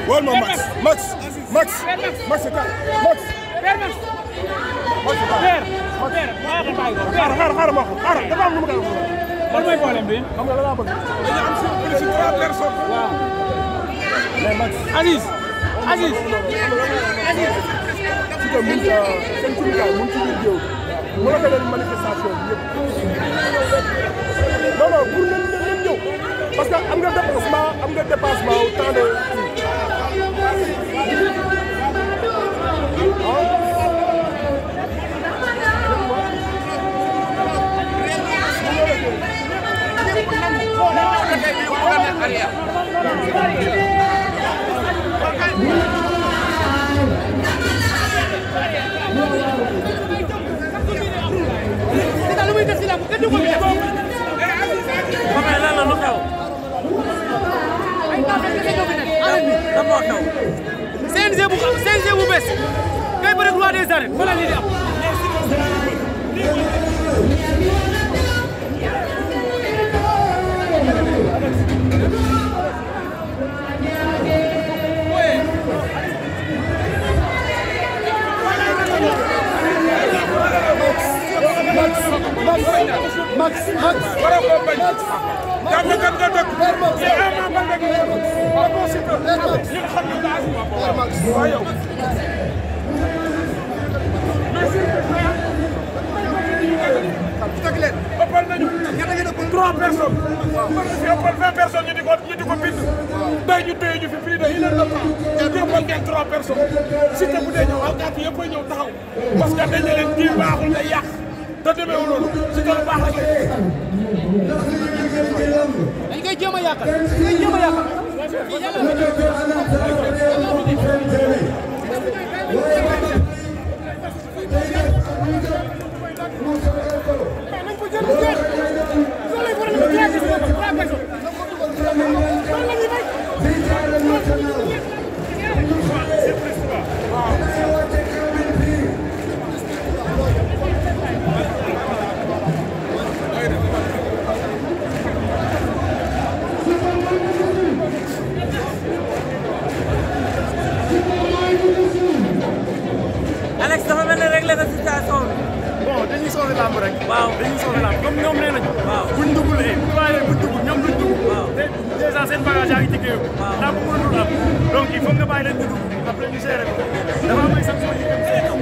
Wol ma Max Max Max Max ka Max xaaral ma ko dafa am lu ma koy wax. lan mooy problème bi. xam nga la laa bëgg. dañu am si plus de 3 personnes. waaw. mais Max. Aziz. su ko mun seen cumikaay mun ci biir géew mu la ko leen manifestation bi yëpp. non non pour leen ñëw parce que am nga dépassement au temps de CNG bu bees kay bëre roi des arènes wala lii di am. ëppal nañu 3 personnes. fi ëppal 20 personnes ñu di ko bind. day ñu téye ñu fi plus de 1 heure de temps. ëppal ngeen 3 personnes. Siteu bu dee ñëw alkaati yëpp a ñëw taxaw. parce que dañ ne leen kii baaxul day yàq. te demeewul loolu Siteu lu baax rek dañ koy jéem a yàqal dañ koy jéem a yàqal. Alex dafa mel ne réglé na situation bi. bon dañuy sauvé lamb rek. waaw dañuy sauvé lamb comme ñoom nee nañu. waaw buñ dugulee bu baaxee buñ dugg ñoom duñ dugg. waaw déjà seen bagage yaa ngi ci géew. waaw lamb mënatul am donc il faut nga bàyyi leen ñu dugg après ñu gérer ko dafa am ay sanctions yu dem seen kaw.